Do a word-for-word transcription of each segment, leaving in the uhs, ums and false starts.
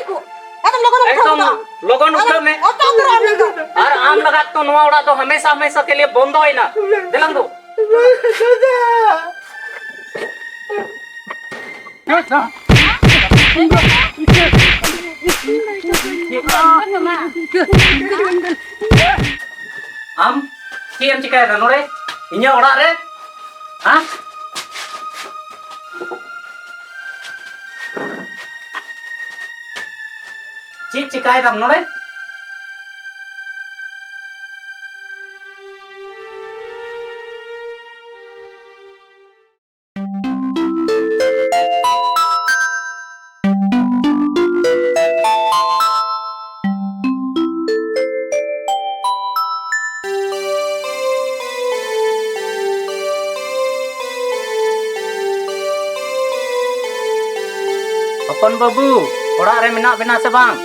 ᱮᱠᱫᱚᱢ ᱞᱚᱜᱚᱱ ᱮᱢ ᱮᱠᱫᱚᱢ ᱩᱴᱷᱟᱹᱣ ᱞᱚᱜᱚᱱ ᱩᱴᱷᱟᱹᱣ ᱢᱮ᱾ ᱚᱪᱚᱜ ᱩᱛᱟᱹᱨᱚᱜ ᱟᱢ ᱱᱤᱛ ᱫᱚ᱾ ᱟᱨ ᱟᱢ ᱞᱟᱜᱟᱛ ᱛᱚ ᱱᱚᱣᱟ ᱚᱲᱟᱜ ᱫᱚ ᱦᱟᱢᱮᱥᱟ ᱦᱟᱢᱮᱥᱟ ᱠᱮ ᱞᱤᱭᱮ ᱵᱚᱱᱫᱚᱭᱮᱱᱟ᱾ ᱫᱮᱞᱟᱝ ᱫᱩ᱾ ᱟᱢ ᱪᱮᱫ ᱮᱢ ᱪᱤᱠᱟᱹᱭᱮᱫᱟ ᱱᱚᱰᱮ ᱤᱧᱟᱹᱜ ᱚᱲᱟᱜ ᱨᱮ? ᱦᱮᱸ? ᱪᱮᱫ ᱪᱤᱠᱟᱹᱭᱮᱫᱟᱢ ᱱᱚᱰᱮ? ᱦᱚᱯᱚᱱ ᱵᱟᱹᱵᱩ, ᱚᱲᱟᱜ ᱨᱮ ᱢᱮᱱᱟᱜ ᱵᱮᱱᱟ ᱥᱮ ᱵᱟᱝ?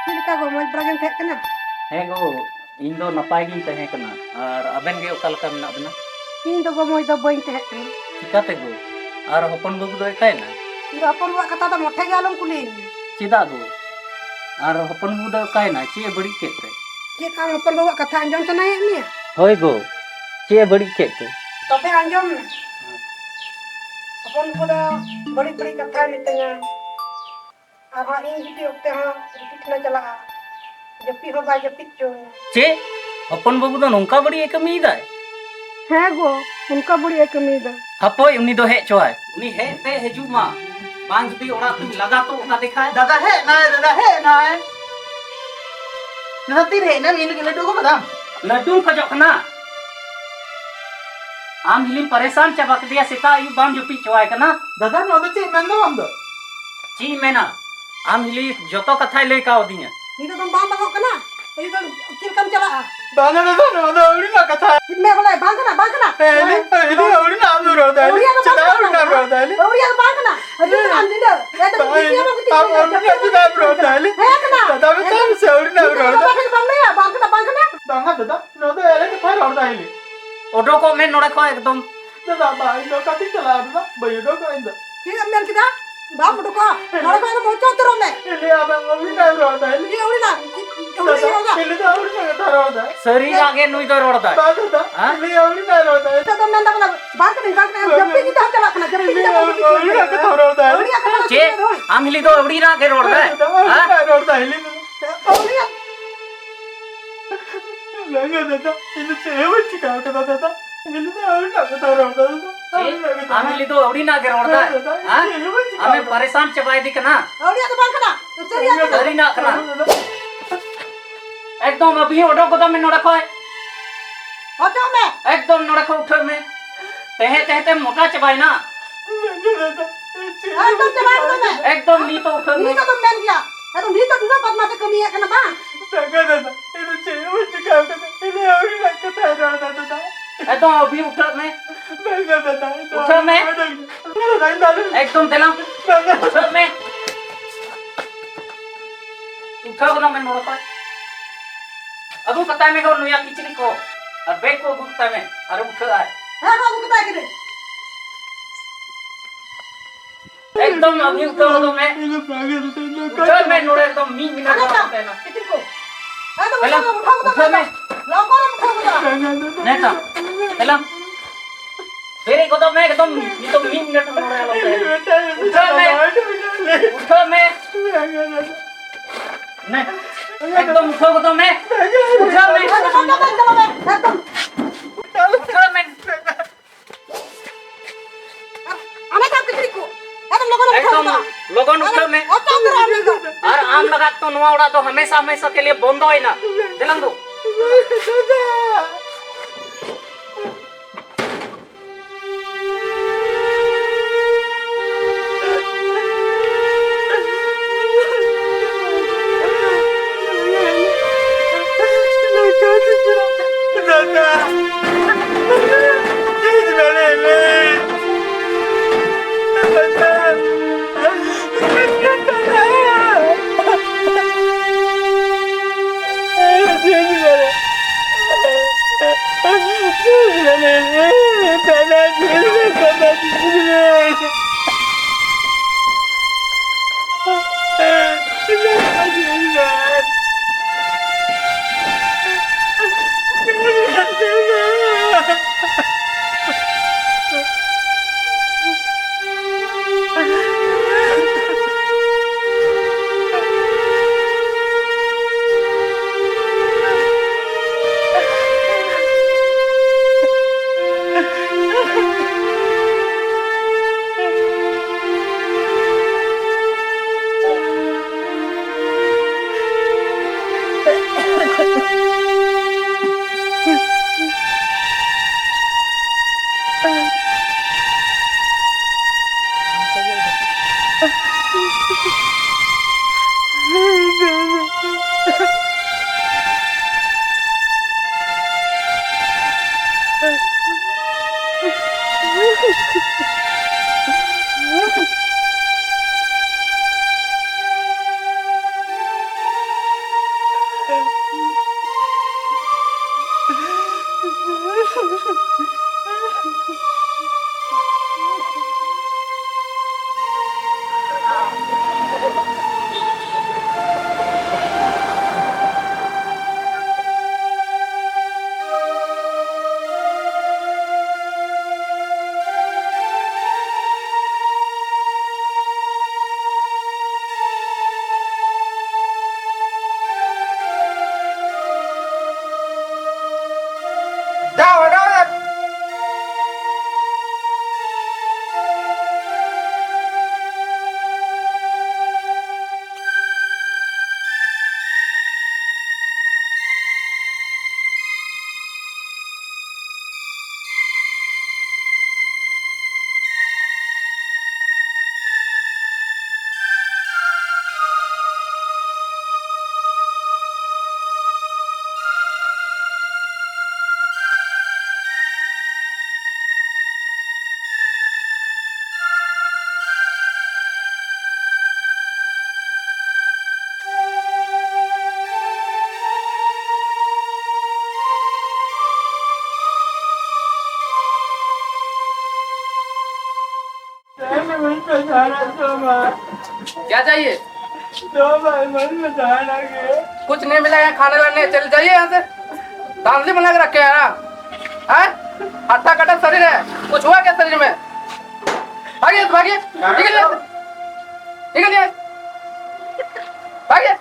ᱪᱮᱫ ᱞᱮᱠᱟ ᱜᱚ, ᱢᱚᱡᱽ ᱵᱟᱲᱟ ᱜᱮᱢ ᱛᱟᱦᱮᱸ ᱠᱟᱱᱟ? ᱦᱮᱸ ᱜᱚ, ᱤᱧ ᱫᱚ ᱱᱟᱯᱟᱭ ᱜᱤᱧ ᱛᱟᱦᱮᱸ ᱠᱟᱱᱟ᱾ ᱟᱨ ᱟᱵᱮᱱ ᱜᱮ ᱚᱠᱟ ᱞᱮᱠᱟ ᱢᱮᱱᱟᱜ ᱵᱮᱱᱟ? ᱤᱧ ᱫᱚ ᱜᱚ, ᱢᱚᱡᱽ ᱫᱚ ᱵᱟᱹᱧ ᱛᱟᱦᱮᱸ ᱠᱟᱱᱟ᱾ ᱪᱤᱠᱟᱹᱛᱮ ᱜᱚ? ᱟᱨ ᱦᱚᱯᱚᱱ ᱵᱟᱹᱵᱩ ᱫᱚ ᱚᱠᱟᱭᱮᱱᱟ? ᱤᱧ ᱫᱚ ᱦᱚᱯᱚᱱ ᱵᱟᱹᱵᱩᱣᱟᱜ ᱠᱟᱛᱷᱟ ᱫᱚ ᱢᱚᱴᱷᱮ ᱜᱮ ᱟᱞᱚᱢ ᱠᱩᱞᱤᱭᱤᱧᱟ᱾ ᱪᱮᱫᱟᱜ ᱜᱚ? ᱟᱨ ᱦᱚᱯᱚᱱ ᱵᱟᱹᱵᱩ ᱫᱚ ᱚᱠᱟᱭᱮᱱᱟ? ᱪᱮᱫ ᱮ ᱵᱟᱹᱲᱤᱡ ᱠᱮᱫ ᱛᱮ? ᱪᱮᱫ ᱟᱢ ᱦᱚᱯᱚᱱ ᱵᱟᱹᱵᱩᱣᱟᱜ ᱠᱟᱛᱷᱟ ᱟᱸᱡᱚᱢ ᱥᱟᱱᱟᱭᱮᱫ ᱢᱮᱭᱟ? ᱦᱳᱭ ᱜᱚ, ᱪᱮᱫ ᱮ ᱵᱟᱹᱲᱤᱡ ᱠᱮᱫ ᱛᱮ? ᱛᱚᱵᱮ ᱟᱸᱡᱚᱢ ᱢᱮ᱾ ᱦᱚᱯᱚᱱ ᱵᱟᱹᱵᱩ ᱫᱚ ᱵᱟᱹᱲᱤᱡ ᱵᱟᱹᱲᱤᱡ ᱠᱟᱛᱷᱟᱭ ᱢᱤᱛᱟᱹᱧᱟ᱾ ᱟᱨᱦᱚᱸ ᱤᱧ ᱜᱤᱛᱤᱡ ᱚᱠᱛᱮ ᱦᱚᱸ ᱜᱤᱛᱤᱡ ᱴᱷᱮᱱᱮ ᱪᱟᱞᱟᱜᱼᱟ᱾ ᱡᱟᱹᱯᱤᱫ ᱦᱚᱸ ᱵᱟᱭ ᱡᱟᱹᱯᱤᱫ ᱦᱚᱪᱚᱧᱟ᱾ ᱪᱮᱫ? ᱦᱚᱯᱚᱱ ᱵᱟᱹᱵᱩ ᱫᱚ ᱱᱚᱝᱠᱟ ᱵᱟᱹᱲᱤᱡ ᱮ ᱠᱟᱹᱢᱤᱭᱮᱫᱟᱭ? ᱦᱮᱸ ᱜᱚ, ᱚᱱᱠᱟ ᱵᱟᱹᱲᱤᱡ ᱮ ᱠᱟᱹᱢᱤᱭᱮᱫᱟ᱾ ᱦᱟᱯᱳᱭ, ᱩᱱᱤ ᱫᱚ ᱦᱮᱡ ᱦᱚᱪᱚᱣᱟᱭ᱾ ᱩᱱᱤ ᱦᱮᱡ ᱛᱮ ᱦᱤᱡᱩᱜ ᱢᱟ, ᱵᱟᱝ ᱡᱩᱫᱤ ᱚᱲᱟᱜ ᱛᱮᱧ ᱞᱟᱜᱟ ᱛᱚ ᱚᱱᱟ ᱫᱮᱠᱷᱟᱭ᱾ ᱫᱟᱫᱟ ᱦᱮᱡ ᱮᱱᱟᱭ, ᱫᱟᱫᱟ ᱦᱮᱡ ᱮᱱᱟᱭ᱾ ᱫᱟᱫᱟ, ᱛᱤᱨᱮ ᱦᱮᱡ ᱮᱱᱟᱢ? ᱤᱧ ᱞᱟᱹᱜᱤᱫ ᱞᱟᱹᱰᱩ ᱟᱹᱜᱩ ᱠᱟᱫᱟᱢ? ᱞᱟᱹᱰᱩᱢ ᱠᱷᱚᱡᱚᱜ ᱠᱟᱱᱟ? ᱟᱢ ᱦᱤᱞᱤᱢ ᱯᱟᱨᱮᱥᱟᱱ ᱪᱟᱵᱟ ᱠᱮᱫᱮᱭᱟ, ᱥᱮᱛᱟᱜ ᱟᱹᱭᱩᱵ ᱵᱟᱢ ᱡᱟᱹᱯᱤᱫ ᱪᱚᱣᱟᱭ ᱠᱟᱱᱟ᱾ ᱫᱟᱫᱟ, ᱱᱚᱣᱟ ᱫᱚ ᱪᱮᱫ ᱢᱮᱱ ᱫᱟᱢ ᱟᱢ ᱫᱚ? ᱪᱮᱫ ᱤᱧ ᱢᱮᱱᱟ, ᱟᱢ ᱦᱤᱞᱤ ᱡᱚᱛᱚ ᱠᱟᱛᱷᱟᱭ ᱞᱟᱹᱭ ᱠᱟᱣᱫᱤᱧᱟ᱾ ᱱᱤᱛᱚᱜ ᱫᱚᱢ ᱵᱟᱝ ᱵᱟᱝᱚᱜ ᱠᱟᱱᱟ? ᱱᱤᱛᱚᱜ ᱪᱮᱫ ᱞᱮᱠᱟᱢ ᱪᱟᱞᱟᱜᱼᱟ? ᱵᱟᱝᱟ ᱫᱟᱫᱟ, ᱱᱚᱣᱟ ᱫᱚ ᱟᱹᱣᱲᱤ ᱨᱮᱱᱟᱜ ᱠᱟᱛᱷᱟ᱾ ᱪᱮᱫ ᱢᱮ ᱵᱚᱞᱮ, ᱵᱟᱝ ᱠᱟᱱᱟ, ᱵᱟᱝ ᱠᱟᱱᱟ᱾ ᱦᱮᱸ, ᱦᱮᱸ, ᱦᱮᱸ, ᱟᱹᱣᱲᱤ ᱨᱮᱱᱟᱜ ᱟᱢ ᱫᱚ ᱨᱚᱲ ᱫᱟ, ᱦᱮᱸ? ᱟᱹᱣᱲᱤ ᱨᱮᱱᱟᱜ ᱫᱚ ᱪᱮᱫᱟᱜ ᱵᱟᱝ ᱟᱹᱣᱲᱤ ᱨᱮᱱᱟᱜ ᱠᱟᱱᱟ᱾ ᱨᱚᱲ ᱫᱟ, ᱦᱮᱸ? ᱟᱹᱣᱲᱤ ᱨᱮᱱᱟᱜ ᱫᱚ ᱵᱟᱝ ᱠᱟᱱᱟ᱾ ᱟᱹᱰᱤ ᱵᱟᱝ, ᱨᱟᱱ ᱧᱤᱫᱟᱹ᱾ ᱮ, ᱫᱚ ᱟᱢ ᱵᱤᱴᱤ ᱟᱹᱣᱲᱤ ᱮᱢ ᱨᱮᱱᱟᱜ ᱵᱤᱴᱤ ᱪᱮᱫᱟᱜ ᱮᱢ ᱨᱚᱲ ᱫᱟ, ᱦᱮᱸ? ᱦᱮᱸ ᱠᱟᱱᱟ᱾ ᱫᱟᱫᱟ ᱢᱮᱛᱟᱭ ᱢᱮᱥᱮ, ᱟᱹᱣᱲᱤ ᱨᱮᱱᱟᱜ ᱨᱚᱲ ᱫᱟ᱾ ᱵᱟᱝ ᱠᱟᱱᱟ, ᱵᱟᱝ ᱠᱟᱱᱟ᱾ ᱵᱟᱝᱟ ᱫᱟᱫᱟ, ᱱᱚᱣᱟ ᱫᱚ ᱮᱲᱮ ᱠᱟᱛᱷᱟᱭ ᱨᱚᱲ ᱫᱟ ᱦᱤᱞᱤ᱾ ᱚᱰᱚᱠᱚᱜ ᱢᱮ ᱱᱚᱰᱮ ᱠᱷᱚᱱ ᱮᱠᱫᱚᱢ᱾ ᱫᱟᱫᱟ, ᱵᱟᱝ, ᱤᱧ ᱫᱚ ᱚᱠᱟᱛᱤᱧ ᱪᱟᱞᱟᱜᱼᱟ ᱫᱟᱫᱟ? ᱵᱟᱹᱧ ᱚᱰᱚᱠᱚᱜᱼᱟ ᱤᱧ ᱫᱚ᱾ ᱪᱮᱫ ᱮᱢ ᱢᱮᱱ ᱠᱮᱫᱟ? ᱵᱟᱢ ᱚᱰᱚᱠᱚᱜᱼᱟ? ᱱᱚᱰᱮ ᱠᱷᱚᱱ ᱮᱠᱫᱚᱢ ᱚᱪᱚᱜ ᱩᱛᱟᱹᱨᱚᱜ ᱢᱮ᱾ ᱦᱤᱞᱤ, ᱟᱵᱮᱱ ᱟᱹᱣᱲᱤ ᱨᱮᱱᱟᱜ ᱨᱚᱲ ᱫᱟ ᱦᱤᱞᱤ᱾ ᱪᱮᱫ ᱟᱹᱣᱲᱤ ᱨᱮᱱᱟᱜ? ᱪᱮᱫ ᱟᱹᱣᱲᱤ ᱨᱮᱱᱟᱜ? ᱦᱤᱞᱤ ᱫᱚ ᱟᱹᱣᱲᱤ ᱨᱮᱱᱟᱜ ᱠᱟᱛᱷᱟ ᱨᱚᱲ ᱫᱟ᱾ ᱥᱟᱹᱨᱤᱱᱟᱜ ᱜᱮ ᱱᱩᱭ ᱫᱚᱭ ᱨᱚᱲ ᱫᱟᱭ᱾ ᱵᱟᱝ ᱫᱟᱫᱟ, ᱦᱮᱸ? ᱦᱤᱞᱤ ᱟᱹᱣᱲᱤ ᱨᱮᱱᱟᱜ ᱨᱚᱲ ᱫᱟ᱾ ᱱᱤᱛᱚᱜ ᱫᱚᱢ ᱢᱮᱱ ᱫᱟ ᱵᱚᱞᱮ, ᱵᱟᱝ ᱠᱟᱹᱱᱟᱹᱧ, ᱵᱟᱝ ᱠᱟᱹᱱᱟᱹᱧ, ᱡᱟᱹᱯᱤᱫ ᱜᱮ ᱛᱟᱦᱮᱸ ᱪᱟᱞᱟᱜ ᱠᱟᱱᱟ, ᱡᱟᱹᱯᱤᱫ ᱜᱮ ᱛᱟᱦᱮᱸ ᱪᱟᱞᱟᱜ ᱠᱟᱱᱟ᱾ ᱟᱹᱣᱲᱤ ᱨᱮᱱᱟᱜ ᱠᱟᱛᱷᱟ ᱨᱚᱲ ᱫᱟ᱾ ᱟᱹᱣᱲᱤᱭᱟᱜ ᱠᱟᱛᱷᱟ ᱪᱮᱫ? ᱨᱚᱲ ᱫᱟ᱾ ᱟᱢ ᱦᱤᱞᱤ ᱫᱚ ᱟᱹᱣᱲᱤ ᱨᱮᱱᱟᱜ ᱜᱮ ᱨᱚᱲ ᱫᱟᱭ? ᱦᱮᱸ? ᱨᱚᱲ ᱫᱟ ᱦᱤᱞᱤ ᱫᱚ᱾ ᱟᱹᱣᱲᱤᱭᱟᱜ᱾ ᱵᱟᱝᱟ ᱫᱟᱫᱟ, ᱤᱧ ᱫᱚ ᱪᱮᱫ ᱦᱚᱸ ᱵᱟᱹᱧ ᱪᱤᱠᱟᱹ ᱟᱠᱟᱫᱟ ᱫᱟᱫᱟ᱾ ᱤᱧ ᱫᱚ ᱟᱹᱣᱲᱤ ᱨᱮᱱᱟᱜ ᱠᱟᱛᱷᱟ ᱨᱚᱲ ᱫᱟ ᱫᱟᱫᱟ᱾ ᱪᱮᱫ? ᱟᱹᱣᱲᱤ ᱨᱮᱱᱟᱜ ᱠᱟᱛᱷᱟ᱾ ᱟᱢ ᱦᱤᱞᱤ ᱫᱚ ᱟᱹᱣᱲᱤ ᱨᱮᱱᱟᱜ ᱜᱮ ᱨᱚᱲ ᱫᱟᱭ? ᱦᱮᱸ ᱫᱟᱫᱟ, ᱤᱧ ᱦᱮᱸ? ᱫᱚ ᱪᱮᱫ ᱦᱚᱸ ᱵᱟᱹᱧ ᱪᱤᱠᱟᱹ ᱟᱢᱮ ᱟᱠᱟᱫᱟ᱾ ᱯᱟᱨᱮᱥᱟᱱ ᱪᱟᱵᱟᱭᱮᱫᱮ ᱠᱟᱱᱟ᱾ ᱟᱹᱣᱲᱤᱭᱟᱜ ᱫᱚ ᱵᱟᱝ ᱠᱟᱱᱟ᱾ ᱥᱟᱹᱨᱤᱭᱟᱜ ᱠᱟᱱᱟ᱾ ᱥᱟᱹᱨᱤᱱᱟᱜ ᱠᱟᱱᱟ᱾ ᱫᱟᱫᱟ᱾ ᱮᱠᱫᱚᱢ ᱟᱹᱵᱤ ᱚᱰᱚᱠ ᱜᱚᱫᱚᱜ ᱢᱮ ᱱᱚᱰᱮ ᱠᱷᱚᱡ᱾ ᱚᱪᱚᱜ ᱢᱮ᱾ ᱮᱠᱫᱚᱢ ᱱᱚᱰᱮ ᱠᱷᱚᱡ ᱩᱴᱷᱟᱹᱜ ᱢᱮ᱾ ᱛᱟᱦᱮᱸ ᱛᱟᱦᱮᱸ ᱛᱮᱢ ᱢᱚᱴᱟ ᱪᱟᱵᱟᱭᱮᱱᱟ᱾ ᱮᱠᱫᱚᱢ ᱪᱟᱵᱟᱭᱮᱱ ᱛᱟᱢᱟ᱾ ᱮᱠᱫᱚᱢ ᱱᱤᱛ ᱦᱚᱸ ᱩᱴᱷᱟᱹᱜ ᱢᱮ᱾ ᱱᱤᱛ ᱦᱚᱸ ᱫᱚᱢ ᱢᱮᱱ ᱜᱮᱭᱟ᱾ ᱟᱫᱚ ᱱᱤᱛ ᱦᱚᱸ ᱱᱩᱱᱟᱹᱜ ᱵᱟᱫᱢᱟᱥᱮ ᱠᱟᱹᱢᱤᱭᱮᱫ ᱠᱟᱱᱟ ᱵᱟᱝ? ᱵᱟᱝᱟ ᱫᱟᱫᱟ, ᱤᱧ ᱫᱚ ᱪᱮᱫ ᱦᱚᱸ ᱵᱟᱹᱧ ᱪᱤᱠᱟᱹ ᱟᱠᱟᱫᱟ᱾ ᱤᱧ ᱫᱚ ᱟᱹᱣᱲᱤ ᱨᱮᱱᱟᱜ ᱠᱟᱛᱷᱟᱭ ᱨᱚᱲ ᱮᱫᱟ ᱫᱟᱫᱟ᱾ ᱮᱠᱫᱚᱢ ᱟᱹᱵᱤ ᱩᱴᱷᱟᱹᱜ ᱢᱮ᱾ ᱵᱟᱝᱟ ᱫᱟᱫᱟ, ᱤᱧ ᱫᱚ ᱩᱴᱷᱟᱹᱜ ᱢᱮ᱾ ᱵᱟᱝᱟ ᱫᱟᱫᱟ, ᱤᱧ ᱫᱚ ᱮᱠᱫᱚᱢ ᱫᱮᱞᱟ᱾ ᱵᱟᱝᱟ᱾ ᱩᱴᱷᱟᱹᱜ ᱢᱮ᱾ ᱩᱴᱷᱟᱹᱣ ᱜᱚᱫᱚᱜ ᱢᱮ ᱱᱚᱰᱮ ᱠᱷᱚᱡ᱾ ᱟᱹᱜᱩ ᱠᱟᱛᱟᱭ ᱢᱮ ᱜᱚ ᱱᱩᱭᱟᱜ ᱠᱤᱪᱨᱤᱡ ᱠᱚ ᱟᱨ ᱵᱮᱜᱽ ᱠᱚ ᱟᱹᱜᱩ ᱠᱟᱛᱟᱭ ᱢᱮ, ᱟᱨ ᱩᱴᱷᱟᱹᱜ ᱟᱭ᱾ ᱦᱮᱸ, ᱦᱮᱸ, ᱟᱹᱜᱩ ᱠᱟᱛᱟᱭ ᱠᱟᱹᱱᱟᱹᱧ᱾ ᱮᱠᱫᱚᱢ ᱟᱹᱜᱩ ᱩᱴᱷᱟᱹᱣ ᱜᱚᱫᱚᱜ ᱢᱮ᱾ ᱤᱧ ᱫᱚ ᱵᱟᱝ ᱤᱧ ᱫᱚ ᱩᱴᱷᱟᱹᱣ ᱢᱮ ᱱᱚᱰᱮ ᱮᱠᱫᱚᱢ ᱢᱤᱫ ᱢᱤᱱᱤᱴ ᱟᱨ ᱵᱟᱝ ᱛᱟᱦᱮᱱᱟ᱾ ᱠᱤᱪᱨᱤᱡ ᱠᱚ᱾ ᱮᱠᱫᱚᱢ ᱦᱮᱞᱳ, ᱩᱴᱷᱟᱹᱣ ᱜᱚᱫᱚᱜ ᱩᱴᱷᱟᱹᱣ ᱢᱮ᱾ ᱢᱮ᱾ ᱞᱚᱜᱚᱱ ᱮᱢ ᱩᱴᱷᱟᱹᱣ ᱜᱚᱫᱚᱜᱼᱟ᱾ ᱱᱮᱛᱟ, ᱦᱮᱞᱳ᱾ ᱵᱮᱨᱮᱫ ᱜᱚᱫᱚᱜ ᱢᱮ, ᱮᱠᱫᱚᱢ ᱱᱤᱛᱚᱜ ᱢᱤᱫ ᱢᱤᱱᱤᱴ ᱱᱚᱰᱮ ᱟᱞᱚᱢ ᱛᱟᱦᱮᱱᱟ᱾ ᱩᱴᱷᱟᱹᱜ ᱢᱮ, ᱩᱴᱷᱟᱹᱜ ᱢᱮ᱾ ᱱᱮ, ᱮᱠᱫᱚᱢ ᱩᱴᱷᱟᱹᱣ ᱜᱚᱫᱚᱜ ᱢᱮ, ᱩᱴᱷᱟᱹᱜ ᱢᱮ᱾ ᱮᱠᱫᱚᱢ᱾ ᱩᱴᱷᱟᱹᱜ ᱢᱮ᱾ ᱟᱨ ᱟᱞᱮ ᱫᱚ ᱠᱤᱪᱨᱤᱡ ᱠᱚ, ᱮᱠᱫᱚᱢ ᱞᱚᱜᱚᱱ ᱮᱢ ᱩᱴᱷᱟᱹᱣ ᱮᱠᱫᱚᱢ᱾ ᱜᱚᱫᱚᱜᱼᱟ᱾ ᱞᱚᱜᱚᱱ ᱩᱴᱷᱟᱹᱜ ᱢᱮ᱾ ᱚᱠᱟ ᱠᱚᱨᱮ ᱟᱢ ᱞᱟᱜᱟᱜ? ᱟᱨ ᱟᱢ ᱞᱟᱜᱟᱫ ᱛᱚ ᱱᱚᱣᱟ ᱚᱲᱟᱜ ᱫᱚ ᱦᱟᱢᱮᱥᱟ ᱦᱟᱢᱮᱥᱟ ᱠᱮ ᱞᱤᱭᱮ ᱵᱚᱱᱫᱚᱭᱮᱱᱟ᱾ ᱫᱮᱞᱟᱝ ᱫᱩ᱾ ᱫᱟᱫᱟ, ᱪᱮᱫ ᱵᱮᱲᱮ ᱢᱮ? ᱫᱟᱫᱟ, ᱪᱮᱫ ᱵᱮᱲᱮ? क्या चाहिए? कुछ नहीं मिला यहाँ खाने वाने, चले जाइए यहाँ से। धांधली बना के रखे हैं ना, हैं? हट्टा कट्टा शरीर है, कुछ हुआ क्या शरीर में? भागिए, भागिए, निकलिए, निकलिए, भागिए।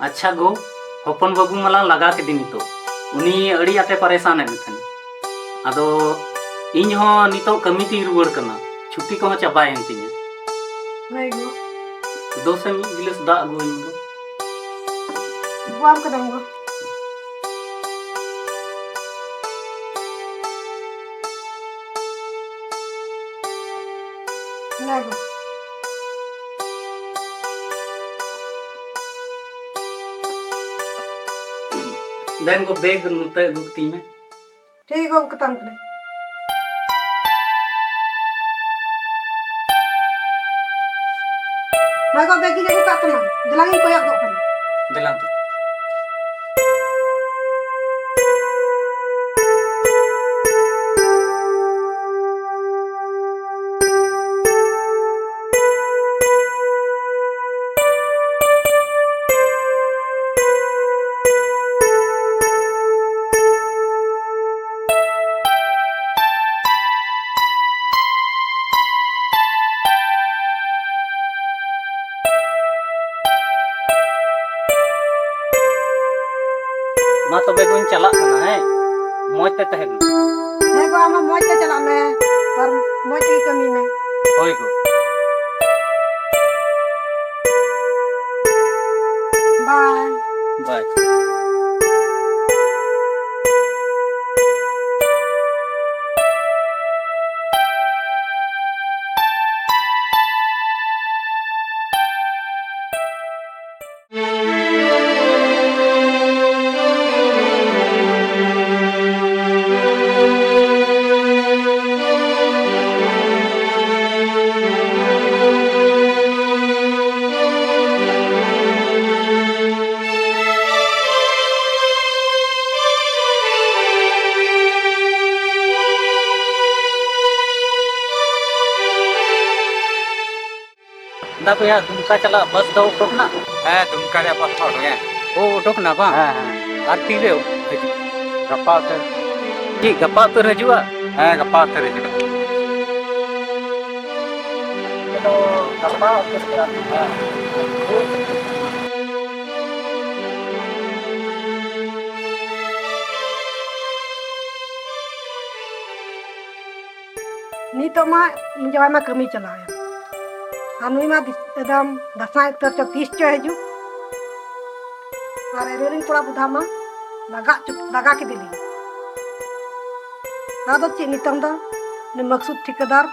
ᱟᱪᱪᱷᱟ ᱜᱳ, ᱦᱚᱯᱚᱱ ᱵᱟᱹᱵᱩ ᱢᱟᱞᱟᱝ ᱞᱟᱜᱟ ᱠᱮᱫᱮ ᱱᱤᱛᱚᱜ᱾ ᱩᱱᱤ ᱟᱹᱰᱤ ᱟᱸᱴᱮ ᱯᱟᱨᱮᱥᱟᱱᱮᱫ ᱢᱮ ᱛᱟᱦᱮᱱ᱾ ᱟᱫᱚ ᱤᱧ ᱦᱚᱸ ᱱᱤᱛᱚᱜ ᱠᱟᱹᱢᱤ ᱛᱤᱧ ᱨᱩᱣᱟᱹᱲ ᱠᱟᱱᱟ, ᱪᱷᱩᱴᱤ ᱠᱚᱦᱚᱸ ᱪᱟᱵᱟᱭᱮᱱ ᱛᱤᱧᱟ᱾ ᱦᱳᱭ ᱜᱳ᱾ ᱫᱳᱥᱮ ᱢᱤᱫ ᱜᱤᱞᱟᱹᱥ ᱫᱟᱜ ᱟᱹᱜᱩᱣᱟᱹᱧ ᱢᱮ ᱜᱳ᱾ ᱟᱹᱜᱩᱣᱟᱢ ᱠᱟᱹᱱᱟᱹᱧ ᱜᱳ᱾ ᱦᱮᱸ ᱜᱳ᱾ ᱫᱮᱱ ᱜᱳ, ᱵᱮᱜᱽ ᱱᱚᱛᱮ ᱟᱹᱜᱩ ᱠᱟᱹᱛᱤᱧ ᱢᱮ᱾ ᱴᱷᱤᱠ ᱜᱮ, ᱟᱹᱜᱩ ᱠᱟᱛᱟᱢ ᱠᱟᱹᱱᱟᱹᱧ᱾ ᱦᱳᱭ ᱜᱳ, ᱵᱮᱜᱽ ᱜᱤᱧ ᱟᱹᱜᱩ ᱠᱟᱜ ᱛᱟᱢᱟ᱾ ᱫᱮᱞᱟᱝ ᱤᱧ ᱠᱚᱭᱚᱜ ᱜᱚᱜ ᱠᱟᱱᱟ᱾ ᱫᱮᱞᱟ ᱛᱚ᱾ ᱢᱟ ᱛᱚᱵᱮ ᱜᱳᱧ ᱪᱟᱞᱟᱜ ᱠᱟᱱᱟ, ᱦᱮᱸ? ᱢᱚᱡᱽ ᱛᱮ ᱛᱟᱦᱮᱱ ᱢᱮ᱾ ᱦᱮᱸ ᱜᱳ, ᱟᱢ ᱦᱚᱸ ᱢᱚᱡᱽ ᱛᱮ ᱪᱟᱞᱟᱜ ᱢᱮ ᱟᱨ ᱢᱚᱡᱽ ᱛᱮᱜᱮ ᱠᱟᱹᱢᱤ ᱢᱮ᱾ ᱦᱳᱭ ᱜᱳ᱾ ᱵᱟᱭ᱾ ᱵᱟᱭ᱾ ᱫᱟ ᱵᱚᱭᱦᱟ, ᱫᱩᱢᱠᱟ ᱪᱟᱞᱟᱜ ᱵᱟᱥ ᱫᱚ ᱩᱰᱩᱠ ᱱᱟ? ᱦᱮᱸ, ᱫᱩᱢᱠᱟ ᱨᱮᱭᱟᱜ ᱵᱟᱥ ᱢᱟ ᱩᱰᱩᱠ ᱮᱱ᱾ ᱳ, ᱩᱰᱩᱠ ᱱᱟ ᱵᱟᱝ? ᱦᱮᱸ, ᱦᱮᱸ᱾ ᱟᱨ ᱛᱤᱨᱮ ᱦᱤᱡᱩᱜ? ᱜᱟᱯᱟ ᱩᱛᱟᱹᱨ᱾ ᱪᱮᱫ, ᱜᱟᱯᱟ ᱩᱛᱟᱹᱨ ᱦᱤᱡᱩᱜᱼᱟ? ᱦᱮᱸ, ᱜᱟᱯᱟ ᱩᱛᱟᱹᱨ ᱦᱤᱡᱩᱜᱼᱟ᱾ ᱟᱫᱚ ᱜᱟᱯᱟ ᱩᱛᱟᱹᱨ ᱪᱟᱞᱟᱜ ᱦᱩᱭᱩᱜᱼᱟ᱾ ᱦᱮᱸ᱾ ᱱᱤᱛᱚᱜ ᱢᱟ ᱤᱧ ᱡᱟᱶᱟᱭ ᱢᱟ ᱠᱟᱹᱢᱤ ᱪᱟᱞᱟᱣ ᱮᱱ, ᱟᱨ ᱱᱩᱭ ᱢᱟ ᱫᱤᱥ-, ᱮᱠᱫᱚᱢ ᱫᱟᱸᱥᱟᱭ ᱩᱛᱟᱹᱨ ᱪᱚ, ᱛᱤᱥ ᱪᱚ ᱦᱤᱡᱩᱜ᱾ ᱟᱨ ᱮᱨᱮᱞᱤᱧ ᱠᱚᱲᱟ ᱵᱚᱫᱷᱟ ᱢᱟ ᱞᱟᱜᱟ ᱪᱩ-, ᱞᱟᱜᱟ ᱠᱮᱫᱮᱞᱤᱧ᱾ ᱟᱫᱚ ᱪᱮᱫ ᱱᱤᱛᱚᱝ ᱫᱚ ᱩᱱᱤ ᱢᱟᱠᱥᱩᱫ ᱴᱷᱤᱠᱟᱹᱫᱟᱨ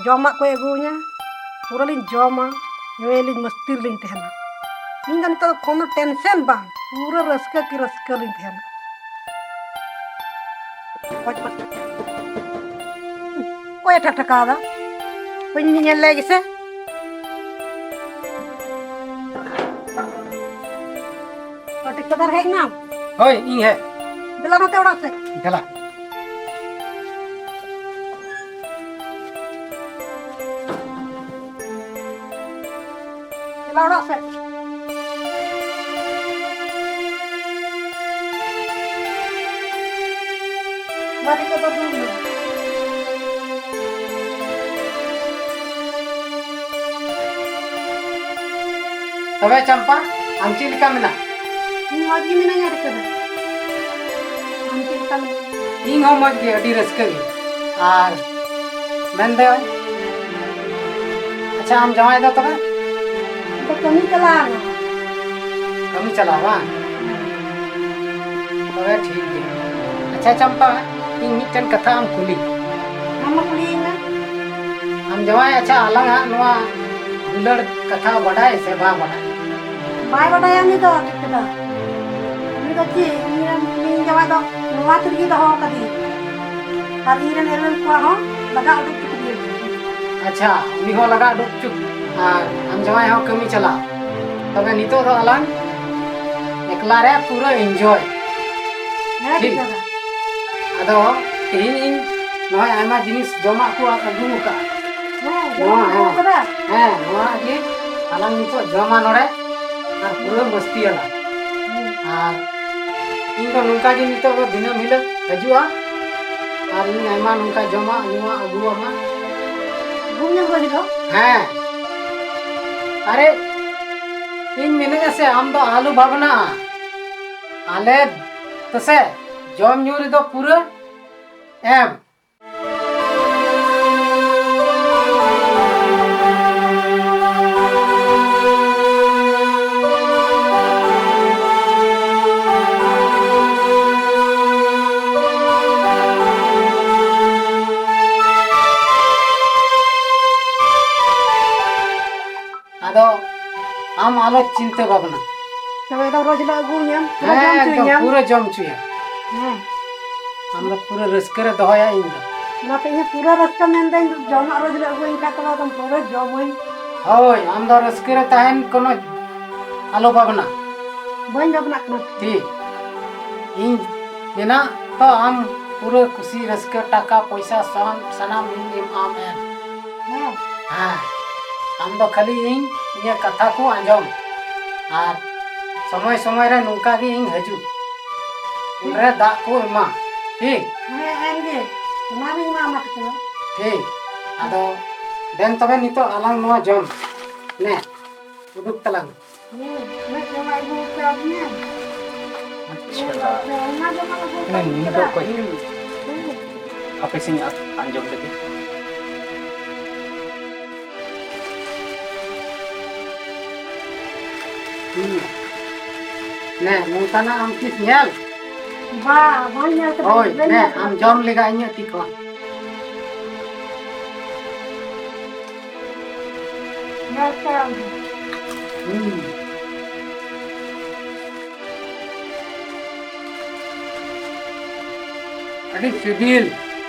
ᱡᱚᱢᱟᱜ ᱠᱚᱭ ᱟᱹᱜᱩᱣᱟᱹᱧᱟ, ᱯᱩᱨᱟᱹ ᱞᱤᱧ ᱡᱚᱢᱟ, ᱧᱩᱭᱟᱞᱤᱧ, ᱢᱟᱹᱥᱛᱤ ᱨᱮᱞᱤᱧ ᱛᱟᱦᱮᱱᱟ᱾ ᱤᱧ ᱫᱚ ᱱᱤᱛᱚᱜ ᱫᱚ ᱠᱳᱱᱳ tension ᱵᱟᱝ, ᱯᱩᱨᱟᱹ ᱨᱟᱹᱥᱠᱟᱹ ᱠᱤ ᱨᱟᱹᱥᱠᱟᱹ ᱞᱤᱧ ᱛᱟᱦᱮᱱᱟ᱾ ᱚᱠᱚᱭᱮ ᱴᱷᱟᱠᱟᱣ ᱫᱟ? ᱵᱟᱹᱧ ᱧᱮᱞ ᱞᱮ ᱜᱮᱥᱮ᱾ ᱚ, ᱴᱷᱤᱠᱟᱹᱫᱟᱨ ᱦᱮᱡ ᱮᱱᱟᱢ? ᱦᱳᱭ, ᱤᱧ ᱦᱮᱡ᱾ ᱫᱮᱞᱟ ᱱᱚᱛᱮ ᱚᱲᱟᱜ ᱥᱮᱫ᱾ ᱫᱮᱞᱟ᱾ ᱪᱟᱞᱟᱣ ᱚᱲᱟᱜ ᱥᱮᱫ᱾ ᱢᱟ, ᱴᱷᱤᱠᱟᱹᱫᱟᱨ, ᱫᱩᱲᱩᱵ ᱢᱮ᱾ ᱛᱚᱵᱮ ᱪᱟᱢᱯᱟ, ᱟᱢ ᱪᱮᱫ ᱞᱮᱠᱟ ᱢᱮᱱᱟᱜ? ᱤᱧ ᱢᱚᱡᱽ ᱜᱮ ᱢᱤᱱᱟᱹᱧᱟ ᱴᱷᱤᱠᱟᱹᱫᱟᱨ᱾ ᱟᱢ ᱪᱮᱫ ᱞᱮᱠᱟ ᱢᱮᱱᱟᱢᱟ? ᱤᱧ ᱦᱚᱸ ᱢᱚᱡᱽ ᱜᱮ, ᱟᱹᱰᱤ ᱨᱟᱹᱥᱠᱟᱹ ᱜᱮ᱾ ᱟᱨ ᱢᱮᱱᱫᱟᱹᱧ, ᱟᱪᱪᱷᱟ, ᱟᱢ ᱡᱟᱶᱟᱭ ᱫᱚ ᱛᱚᱵᱮ? ᱟᱫᱚ ᱠᱟᱹᱢᱤ ᱪᱟᱞᱟᱣ ᱮᱱᱟ᱾ ᱠᱟᱹᱢᱤ ᱪᱟᱞᱟᱣ ᱵᱟᱝ? ᱛᱚᱵᱮ ᱴᱷᱤᱠ ᱜᱮᱭᱟ᱾ ᱟᱪᱪᱷᱟ ᱪᱟᱢᱯᱟ, ᱤᱧ ᱢᱤᱫᱴᱮᱱ ᱠᱟᱛᱷᱟ ᱟᱢ ᱠᱩᱞᱤ᱾ ᱟᱢ ᱢᱟ ᱠᱩᱞᱤᱭᱤᱧ ᱢᱮ᱾ ᱟᱢ ᱡᱟᱶᱟᱭ, ᱟᱪᱪᱷᱟ, ᱟᱞᱟᱝᱟᱜ ᱱᱚᱣᱟ ᱫᱩᱞᱟᱹᱲ ᱠᱟᱛᱷᱟ ᱵᱟᱰᱟᱭ ᱥᱮ ᱵᱟᱝ ᱵᱟᱰᱟᱭ? ᱵᱟᱭ ᱵᱟᱰᱟᱭᱟ ᱩᱱᱤ ᱫᱚ ᱴᱷᱤᱠ ᱫᱚ᱾ ᱩᱱᱤ ᱫᱚ ᱪᱮᱫ, ᱤᱧ ᱨᱮᱱ, ᱤᱧ ᱡᱟᱶᱟᱭ ᱫᱚ ᱱᱚᱣᱟ ᱛᱮᱜᱮ ᱫᱚᱦᱚ ᱠᱟᱫᱮᱭᱟ᱾ ᱟᱨ ᱤᱧ ᱨᱮᱱ ᱮᱨᱮᱞ ᱠᱚᱲᱟ ᱦᱚᱸ ᱞᱟᱜᱟ ᱩᱰᱩᱠ ᱠᱮᱫᱮᱭᱟ᱾ ᱟᱪᱪᱷᱟ, ᱩᱱᱤ ᱦᱚᱸ ᱞᱟᱜᱟ ᱩᱰᱩᱠ ᱪᱩᱯ, ᱟᱨ ᱟᱢ ᱡᱟᱶᱟᱭ ᱦᱚᱸ ᱠᱟᱹᱢᱤ ᱪᱟᱞᱟᱜ᱾ ᱛᱚᱵᱮ ᱱᱤᱛᱚᱜ ᱫᱚ ᱟᱞᱟᱝ ᱮᱠᱞᱟ ᱨᱮ ᱯᱩᱨᱟᱹ enjoy᱾ ᱦᱮᱸ, ᱴᱷᱤᱠ᱾ ᱴᱷᱤᱠ ᱫᱟᱫᱟ᱾ ᱟᱫᱚ ᱛᱮᱦᱮᱧ ᱤᱧ ᱱᱚᱜᱼᱚᱭ ᱟᱭᱢᱟ ᱡᱤᱱᱤᱥ ᱡᱚᱢᱟᱜ ᱠᱚ ᱟᱹᱜᱩ ᱟᱠᱟᱫᱼᱟ᱾ ᱦᱮᱸ, ᱱᱚᱣᱟ, ᱡᱚᱢᱟᱜ ᱠᱚ ᱦᱮᱸ᱾ ᱟᱹᱜᱩ ᱟᱠᱟᱫᱟ᱾ ᱦᱮᱸ, ᱱᱚᱣᱟ ᱜᱮ ᱟᱞᱟᱝ ᱱᱤᱛᱚᱜ ᱡᱚᱢᱟ ᱱᱚᱰᱮ ᱟᱨ ᱯᱩᱨᱟᱹ ᱢᱟᱹᱥᱛᱤᱭᱟᱞᱟᱝ᱾ ᱦᱮᱸ᱾ ᱟᱨ ᱤᱧ ᱫᱚ ᱱᱚᱝᱠᱟ ᱜᱮ ᱱᱤᱛᱚᱜ ᱫᱚ ᱫᱤᱱᱟᱹᱢ ᱦᱤᱞᱳᱜ ᱦᱤᱡᱩᱜᱼᱟ ᱟᱨ ᱤᱧ ᱟᱭᱢᱟ ᱱᱚᱝᱠᱟ ᱡᱚᱢᱟᱜ ᱧᱩᱣᱟᱜ ᱟᱹᱜᱩ ᱟᱢᱟ᱾ ᱜᱩᱢ ᱧᱩ ᱠᱚ ᱦᱤᱡᱩᱜᱼᱟ? ᱦᱮᱸ᱾ ᱟᱨᱮ, ᱤᱧ ᱢᱤᱱᱟᱹᱧᱟ ᱥᱮ, ᱟᱢ ᱫᱚ ᱟᱞᱚ ᱵᱷᱟᱵᱽᱱᱟᱜᱼᱟ᱾ ᱟᱞᱮ ᱫᱚᱥᱮ ᱡᱚᱢ ᱧᱩ ᱨᱮᱫᱚ ᱯᱩᱨᱟᱹ ᱮᱢ᱾ ᱟᱫᱚ ᱟᱢ ᱟᱞᱚ ᱪᱤᱱᱛᱟᱹ ᱵᱷᱟᱵᱽᱱᱟ᱾ ᱛᱚᱵᱮ ᱫᱚ ᱨᱳᱡᱽ ᱞᱮ ᱟᱹᱜᱩᱭᱟᱢ, ᱯᱩᱨᱟᱹ ᱦᱮᱸ, ᱡᱚᱢ ᱮᱠᱫᱚᱢ ᱦᱚᱪᱚᱭᱟᱢ᱾ ᱯᱩᱨᱟᱹ ᱡᱚᱢ ᱦᱚᱪᱚᱭᱟ᱾ ᱦᱮᱸ᱾ ᱟᱢ ᱫᱚ ᱯᱩᱨᱟᱹ ᱨᱟᱹᱥᱠᱟᱹ ᱨᱮ ᱫᱚᱦᱚᱭᱟ ᱤᱧ ᱫᱚ᱾ ᱚᱱᱟᱛᱮ ᱤᱧ ᱦᱚᱸ ᱯᱩᱨᱟᱹ ᱨᱟᱹᱥᱠᱟᱹ ᱢᱮᱱᱫᱟᱹᱧ, ᱡᱚᱢᱟᱜ ᱨᱳᱡᱽ ᱞᱮ ᱟᱹᱜᱩᱭᱟᱹᱧ ᱠᱷᱟᱱ ᱛᱚᱵᱮ ᱟᱫᱚᱢ ᱯᱩᱨᱟᱹ ᱡᱚᱢᱟᱹᱧ᱾ ᱦᱳᱭ, ᱟᱢ ᱫᱚ ᱨᱟᱹᱥᱠᱟᱹ ᱨᱮ ᱛᱟᱦᱮᱱ, ᱠᱳᱱᱳ ᱟᱞᱚ ᱵᱷᱟᱵᱽᱱᱟ᱾ ᱵᱟᱹᱧ ᱵᱷᱟᱵᱽᱱᱟᱜ ᱠᱟᱱᱟ᱾ ᱴᱷᱤᱠ᱾ ᱤᱧ ᱢᱮᱱᱟᱜ ᱛᱚ, ᱟᱢ ᱯᱩᱨᱟᱹ ᱠᱩᱥᱤ ᱨᱟᱹᱥᱠᱟᱹ, ᱴᱟᱠᱟ ᱯᱚᱭᱥᱟ ᱥᱟᱱᱟᱢ, ᱥᱟᱱᱟᱢ ᱤᱧ ᱮᱢᱟᱢ ᱮᱢ᱾ ᱦᱮᱸ᱾ ᱦᱮᱸ, ᱟᱢ ᱫᱚ ᱠᱷᱟᱹᱞᱤ ᱤᱧ, ᱤᱧᱟᱹᱜ ᱠᱟᱛᱷᱟ ᱠᱚ ᱟᱸᱡᱚᱢ, ᱟᱨ ᱥᱚᱢᱚᱭ ᱥᱚᱢᱚᱭ ᱨᱮ ᱱᱚᱝᱠᱟ ᱜᱮ ᱤᱧ ᱦᱤᱡᱩᱜ, ᱩᱱᱨᱮ ᱫᱟᱜ ᱠᱚ ᱮᱢᱟ᱾ ᱴᱷᱤᱠ? ᱦᱮᱸ, ᱮᱢ ᱜᱮ᱾ ᱚᱱᱟ ᱜᱤᱧ ᱮᱢᱟᱢᱟ ᱴᱷᱤᱠᱟᱹ᱾ ᱴᱷᱤᱠ᱾ ᱟᱫᱚ ᱫᱮᱱ ᱛᱚᱵᱮ ᱱᱤᱛᱚᱜ ᱟᱞᱟᱝ ᱱᱚᱣᱟ ᱡᱚᱢ ᱱᱮ, ᱩᱰᱩᱠ ᱛᱟᱞᱟᱝ᱾ ᱦᱮᱸ, ᱚᱱᱟ ᱡᱚᱢᱟᱜ ᱟᱹᱜᱩ ᱠᱟᱣᱫᱤᱧᱟ᱾ ᱟᱪᱪᱷᱟ᱾ ᱚᱱᱟ ᱡᱚᱢᱟᱜ ᱟᱹᱜᱩ ᱦᱮᱸ, ᱠᱟᱣᱫᱤᱧᱟ᱾ ᱱᱤᱭᱟᱹ ᱫᱚ ᱚᱠᱚᱭ? ᱦᱮᱸ᱾ ᱦᱟᱯᱮ ᱥᱮᱧ ᱟ-, ᱟᱸᱡᱚᱢ ᱞᱮᱜᱮ᱾ ᱦᱩᱸ᱾ ᱱᱮ, ᱱᱚᱝᱠᱟᱱᱟᱜ ᱟᱢ ᱛᱤᱥ ᱧᱮᱞ? ᱵᱟ, ᱵᱟᱹᱧ ᱧᱮᱞ ᱠᱟᱫᱟ, ᱦᱳᱭ, ᱵᱟᱹᱧ ᱱᱮ, ᱧᱮᱞ ᱠᱟᱫᱟ᱾ ᱟᱢ ᱡᱚᱢ ᱞᱮᱜᱟ ᱤᱧᱟᱹᱜ ᱛᱤ ᱠᱷᱚᱱ᱾ ᱧᱮᱞ ᱠᱟᱫᱟ᱾ ᱦᱩᱸ᱾ ᱟᱹᱰᱤ ᱥᱤᱵᱤᱞ᱾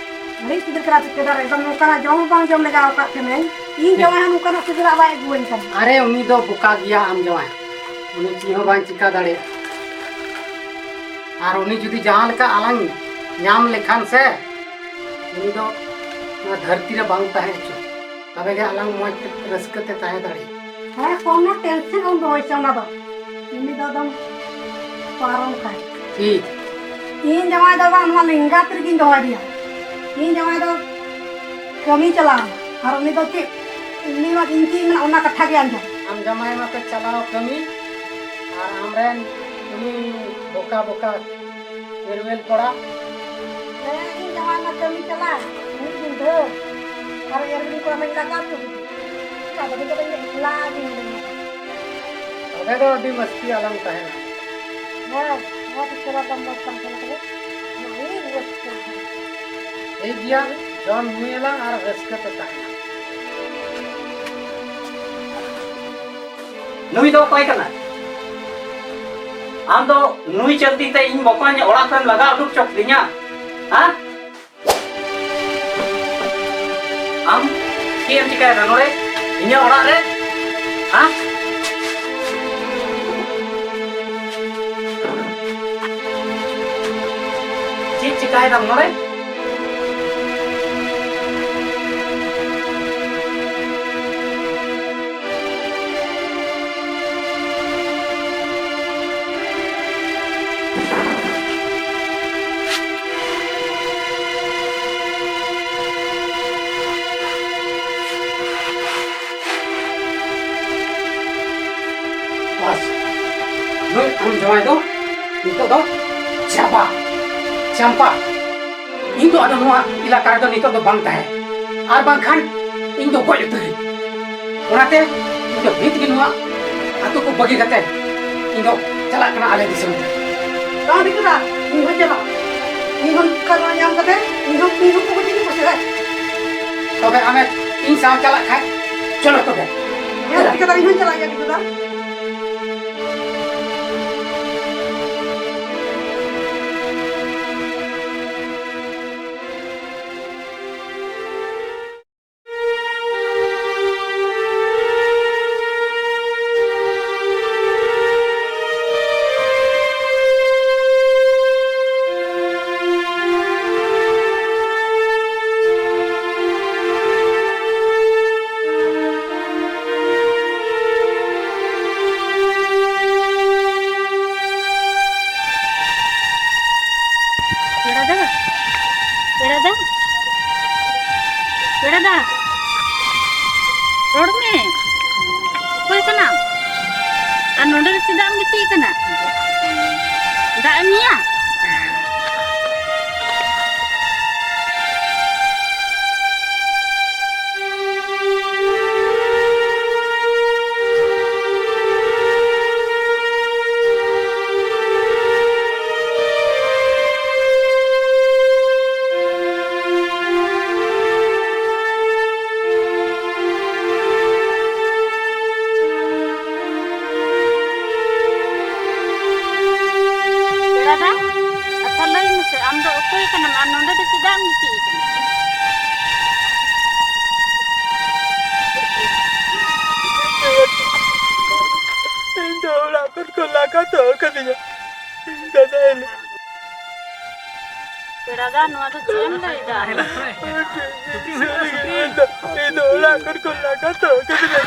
ᱟᱹᱰᱤ ᱥᱤᱵᱤᱞ ᱠᱟᱱᱟ ᱪᱤᱠᱟᱹ ᱫᱟᱨᱮ, ᱮᱠᱫᱚᱢ ᱱᱚᱝᱠᱟᱱᱟᱜ ᱡᱚᱢ ᱦᱚᱸ ᱵᱟᱝ ᱡᱚᱢ ᱞᱮᱜᱟ ᱟᱠᱟᱫ ᱛᱟᱦᱮᱱᱟᱹᱧ᱾ ᱤᱧ ᱡᱟᱶᱟᱭ ᱦᱚᱸ ᱱᱚᱝᱠᱟᱱᱟᱜ ᱥᱤᱵᱤᱞᱟᱜ ᱵᱟᱭ ᱟᱹᱜᱩᱣᱟᱹᱧ ᱠᱟᱱᱟ᱾ ᱟᱨᱮ, ᱩᱱᱤ ᱫᱚ ᱵᱚᱠᱟ ᱜᱮᱭᱟ ᱟᱢ ᱡᱟᱶᱟᱭ᱾ ᱩᱱᱤ ᱪᱮᱫ ᱦᱚᱸ ᱵᱟᱭ ᱪᱤᱠᱟ ᱫᱟᱲᱮᱭᱟᱜᱼᱟ᱾ ᱟᱨ ᱩᱱᱤ ᱡᱩᱫᱤ ᱡᱟᱦᱟᱸ ᱞᱮᱠᱟ ᱟᱞᱟᱝ ᱧᱟᱢ ᱞᱮᱠᱷᱟᱱ ᱥᱮ, ᱩᱱᱤ ᱫᱚ ᱱᱚᱣᱟ ᱫᱷᱟᱹᱨᱛᱤ ᱨᱮ ᱵᱟᱝ ᱛᱟᱦᱮᱸ ᱦᱚᱪᱚ᱾ ᱛᱚᱵᱮ ᱜᱮ ᱟᱞᱟᱝ ᱢᱚᱡᱽ ᱛᱮ ᱨᱟᱹᱥᱠᱟᱹ ᱛᱮ ᱛᱟᱦᱮᱸ ᱫᱟᱲᱮᱭᱟᱜᱼᱟ᱾ ᱦᱮᱸ, ᱠᱳᱱᱳ tension ᱟᱞᱚᱢ ᱫᱚᱦᱚᱭ ᱥᱮ ᱚᱱᱟ ᱫᱚ᱾ ᱩᱱᱤ ᱫᱚ ᱮᱠᱫᱚᱢ ᱯᱟᱨᱚᱢ ᱠᱟᱭ᱾ ᱴᱷᱤᱠ᱾ ᱤᱧ ᱡᱟᱶᱟᱭ ᱫᱚ ᱵᱟᱝ, ᱱᱚᱣᱟ ᱞᱮᱸᱜᱟ ᱛᱤ ᱨᱮᱜᱤᱧ ᱫᱚᱦᱚᱭᱮᱫᱮᱭᱟ᱾ ᱤᱧ ᱡᱟᱶᱟᱭ ᱫᱚ ᱠᱟᱹᱢᱤ ᱪᱟᱞᱟᱣ ᱮᱱᱟ᱾ ᱟᱨ ᱩᱱᱤ ᱫᱚ ᱪᱮᱫ, ᱩᱱᱤ ᱢᱟ ᱤᱧ ᱪᱮᱫ ᱤᱧ ᱢᱮᱱᱟ, ᱚᱱᱟ ᱠᱟᱛᱷᱟ ᱜᱮ ᱟᱸᱡᱚᱢ᱾ ᱟᱢ ᱡᱟᱶᱟᱭ ᱢᱟᱯᱮ ᱪᱟᱞᱟᱣ ᱠᱟᱹᱢᱤ, ᱟᱨ ᱟᱢᱨᱮᱱ ᱩᱱᱤ ᱵᱚᱠᱟ ᱵᱚᱠᱟ ᱮᱨᱣᱮᱞ ᱠᱚᱲᱟ᱾ ᱦᱮᱸ, ᱤᱧ ᱡᱟᱶᱟᱭ ᱢᱟ ᱠᱟᱹᱢᱤ ᱪᱟᱞᱟᱜ, ᱢᱤᱫ ᱧᱤᱫᱟᱹ᱾ ᱟᱨ ᱮᱨᱣᱮᱞ ᱠᱚᱲᱟ ᱢᱟᱧ ᱞᱟᱜᱟ ᱦᱚᱪᱚ ᱠᱮᱫᱮ᱾ ᱟᱫᱚ ᱱᱤᱛᱚᱜ ᱫᱚ ᱤᱧ ᱮᱠᱞᱟ ᱜᱤᱧ ᱢᱤᱱᱟᱹᱧᱟ᱾ ᱛᱚᱵᱮ ᱫᱚ ᱟᱹᱰᱤ ᱢᱚᱥᱛᱤ ᱟᱞᱟᱝ ᱛᱟᱦᱮᱱᱟ᱾ ᱦᱮᱸ, ᱱᱚᱣᱟ ᱫᱚ ᱪᱮᱦᱨᱟ ᱫᱚ ᱢᱚᱡᱽ ᱠᱟᱱ ᱛᱟᱦᱮᱱᱟ ᱛᱚᱵᱮ᱾ ᱱᱚᱣᱟ ᱤᱧ ᱨᱟᱹᱥᱠᱟᱹ ᱠᱟᱱᱟ᱾ ᱴᱷᱤᱠ ᱜᱮᱭᱟ, ᱡᱚᱢ ᱧᱩᱭᱟᱞᱟᱝ ᱟᱨ ᱨᱟᱹᱥᱠᱟᱹ ᱛᱮ ᱛᱟᱦᱮᱱᱟ᱾ ᱱᱩᱭ ᱫᱚ ᱚᱠᱚᱭ ᱠᱟᱱᱟᱭ? ᱟᱢ ᱫᱚ ᱱᱩᱭ ᱪᱟᱹᱞᱛᱤ ᱛᱮ ᱤᱧ ᱵᱚᱠᱚᱧ ᱚᱲᱟᱜ ᱠᱷᱚᱱ ᱞᱟᱜᱟ ᱩᱰᱩᱠ ᱪᱚ ᱠᱤᱫᱤᱧᱟ, ᱦᱮᱸ? ᱟᱢ ᱪᱮᱫ ᱮᱢ ᱪᱤᱠᱟᱹᱭᱮᱫᱟ ᱱᱚᱰᱮ ᱤᱧᱟᱹᱜ ᱚᱲᱟᱜ ᱨᱮ? ᱦᱮᱸ? ᱪᱮᱫ ᱪᱤᱠᱟᱹᱭᱮᱫᱟᱢ ᱱᱚᱰᱮ? ᱵᱟᱥ, ᱱᱩᱭ ᱟᱢ ᱡᱟᱶᱟᱭ ᱫᱚ ᱱᱤᱛᱚᱜ ᱫᱚ ᱪᱟᱵᱟ᱾ ᱪᱟᱢᱯᱟ, ᱤᱧ ᱫᱚ ᱟᱫᱚ ᱱᱚᱣᱟ ᱮᱞᱟᱠᱟ ᱨᱮᱫᱚ ᱱᱤᱛᱚᱜ ᱫᱚ ᱵᱟᱝ ᱛᱟᱦᱮᱸ, ᱟᱨ ᱵᱟᱝᱠᱷᱟᱱ ᱤᱧ ᱫᱚ ᱜᱚᱡ ᱩᱛᱟᱹᱨᱤᱧ᱾ ᱚᱱᱟᱛᱮ ᱤᱧ ᱫᱚ ᱱᱤᱛ ᱜᱮ ᱱᱚᱣᱟ ᱟᱹᱛᱩ ᱠᱚ ᱵᱟᱹᱜᱤ ᱠᱟᱛᱮ ᱤᱧ ᱫᱚ ᱪᱟᱞᱟᱜ ᱠᱟᱱᱟ ᱟᱞᱮ ᱫᱤᱥᱚᱢ ᱛᱮ᱾ ᱵᱟᱝ ᱫᱤᱠᱩᱫᱟ, ᱤᱧ ᱦᱚᱸᱧ ᱪᱟᱞᱟᱜ᱾ ᱤᱧ ᱦᱚᱸ ᱠᱟᱨᱣᱟ ᱧᱟᱢ ᱠᱟᱛᱮ ᱤᱧ ᱦᱚᱸ, ᱤᱧ ᱦᱚᱸ ᱠᱚ ᱜᱚᱡ ᱤᱫᱤ ᱠᱚ ᱥᱮ᱾ ᱛᱚᱵᱮ ᱟᱢᱮ ᱤᱧ ᱥᱟᱶ ᱪᱟᱞᱟᱜ ᱠᱷᱟᱡ ᱪᱚᱞᱚ ᱛᱚᱵᱮ᱾ ᱦᱮᱸ ᱫᱤᱠᱩᱫᱟ, ᱤᱧ ᱦᱚᱸᱧ ᱪᱟᱞᱟᱜ ᱜᱮᱭᱟ ᱫᱤᱠᱩᱫᱟ᱾ ᱠᱟᱛᱷᱟ ᱠᱟᱫᱤᱧᱟ ᱫᱟᱫᱟ ᱮᱱ᱾ ᱯᱮᱲᱟ ᱫᱟ, ᱱᱚᱣᱟ ᱫᱚ ᱪᱮᱫ ᱮᱢ ᱞᱟᱹᱭ ᱫᱟ? ᱥᱟᱹᱨᱤ ᱜᱮ ᱫᱟᱫᱟ, ᱤᱧ ᱫᱚ ᱚᱲᱟᱜ ᱠᱷᱚᱱ ᱠᱚ ᱞᱟᱜᱟ ᱛᱚ ᱠᱟᱫᱤᱧᱟ᱾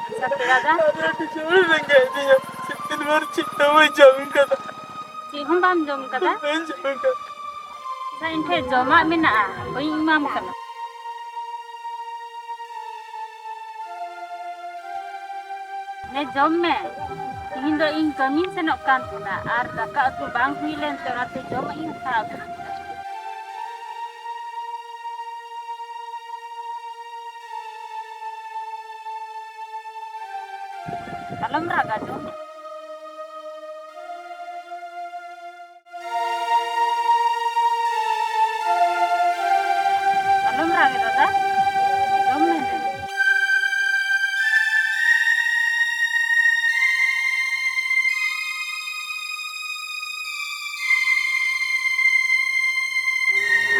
ᱟᱪᱪᱷᱟ, ᱯᱮᱲᱟ ᱫᱟ᱾ ᱟᱹᱰᱤ ᱡᱳᱨ ᱨᱮᱸᱜᱮᱡ ᱤᱫᱤᱧᱟ, ᱥᱤᱛᱩᱝ ᱵᱷᱳᱨ ᱪᱮᱫ ᱦᱚᱸ ᱵᱟᱹᱧ ᱡᱚᱢ ᱠᱟᱫᱟ᱾ ᱪᱮᱫ ᱦᱚᱸ ᱵᱟᱢ ᱡᱚᱢ ᱠᱟᱫᱟ? ᱵᱟᱹᱧ ᱡᱚᱢ ᱠᱟᱫᱟ᱾ ᱟᱪᱪᱷᱟ, ᱤᱧ ᱴᱷᱮᱱ ᱡᱚᱢᱟᱜ ᱢᱮᱱᱟᱜᱼᱟ, ᱵᱟᱹᱧ ᱮᱢᱟᱢ ᱠᱟᱱᱟ᱾ ᱱᱮ ᱡᱚᱢ ᱢᱮ, ᱛᱤᱦᱤᱧ ᱫᱚ ᱤᱧ ᱠᱟᱹᱢᱤᱧ ᱥᱮᱱᱚᱜ ᱠᱟᱱ ᱛᱟᱦᱮᱱᱟ ᱟᱨ ᱫᱟᱠᱟ ᱩᱛᱩ ᱵᱟᱝ ᱦᱩᱭ ᱞᱮᱱᱛᱮ ᱚᱱᱟᱛᱮ ᱡᱚᱢᱟᱜ ᱤᱧ ᱦᱟᱛᱟᱣ ᱠᱟᱫᱟ᱾ ᱟᱞᱚᱢ ᱨᱟᱜᱟ, ᱡᱚᱢ ᱢᱮ᱾ ᱟᱞᱚᱢ ᱨᱟᱜᱟ ᱫᱟᱫᱟ, ᱡᱚᱢ ᱢᱮ᱾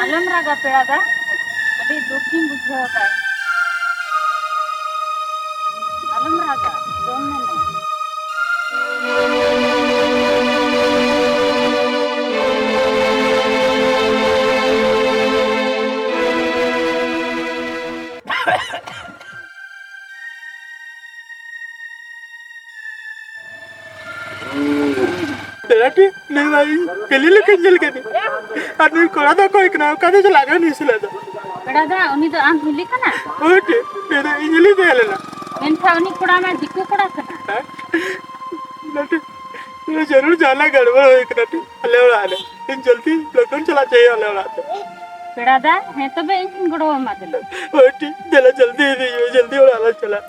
ᱟᱞᱚᱢ ᱨᱟᱜᱟ ᱯᱮᱲᱟ ᱫᱟ, ᱟᱹᱰᱤ ᱫᱩᱠᱤᱧ ᱵᱩᱡᱷᱟᱹᱣ ᱮᱫᱟ᱾ ᱟᱞᱚᱢ ᱨᱟᱜᱟ, ᱡᱚᱢ ᱢᱮ ᱢᱟ᱾ ᱫᱟᱫᱟ ᱴᱷᱤᱠ, ᱱᱩᱭ ᱢᱟ ᱤᱧ ᱠᱷᱟᱹᱞᱤ ᱞᱮᱠᱟᱧ ᱧᱮᱞ ᱠᱮᱫᱮ᱾ ᱟᱨ ᱱᱩᱭ ᱠᱚᱲᱟ ᱫᱚ ᱚᱠᱚᱭ ᱠᱟᱱᱟ? ᱚᱠᱟ ᱛᱮ ᱪᱟᱞᱟᱜ ᱠᱟᱱᱟ ᱱᱩᱭ ᱥᱟᱞᱟᱜ ᱫᱚ? ᱯᱮᱲᱟ ᱫᱟ, ᱩᱱᱤ ᱫᱚ ᱟᱢ ᱦᱤᱞᱤ ᱠᱟᱱᱟ? ᱦᱳᱭ ᱴᱷᱤᱠ, ᱱᱩᱭ ᱫᱚ ᱤᱧ ᱦᱤᱞᱤ ᱛᱟᱦᱮᱸ ᱞᱮᱱᱟ᱾ ᱢᱮᱱᱠᱷᱟᱱ ᱩᱱᱤ ᱠᱚᱲᱟ ᱢᱟ ᱫᱤᱠᱩ ᱠᱚᱲᱟ ᱠᱟᱱᱟ᱾ ᱦᱮᱸ? ᱫᱟᱫᱟ ᱴᱷᱤᱠ, ᱱᱩᱭ ᱡᱟᱹᱨᱩᱲ ᱡᱟᱦᱟᱱᱟᱜ ᱜᱟᱲᱵᱚᱲ ᱦᱩᱭ ᱠᱟᱱᱟ ᱴᱷᱤᱠ, ᱟᱞᱮ ᱚᱲᱟᱜ ᱨᱮ᱾ ᱤᱧ ᱡᱚᱞᱫᱤ ᱞᱚᱜᱚᱱ ᱪᱟᱞᱟᱜ ᱪᱟᱹᱦᱤᱭᱮ ᱟᱞᱮ ᱚᱲᱟᱜ ᱛᱮ᱾ ᱯᱮᱲᱟ ᱫᱟ, ᱦᱮᱸ ᱛᱚᱵᱮ ᱤᱧ ᱜᱚᱲᱚ ᱟᱢᱟ ᱫᱮᱞᱟ᱾ ᱦᱳᱭ ᱴᱷᱤᱠ, ᱫᱮᱞᱟ ᱡᱚᱞᱫᱤ ᱤᱫᱤᱧ ᱢᱮ, ᱡᱚᱞᱫᱤ ᱚᱲᱟᱜ ᱞᱟᱝ ᱪᱟᱞᱟᱜ᱾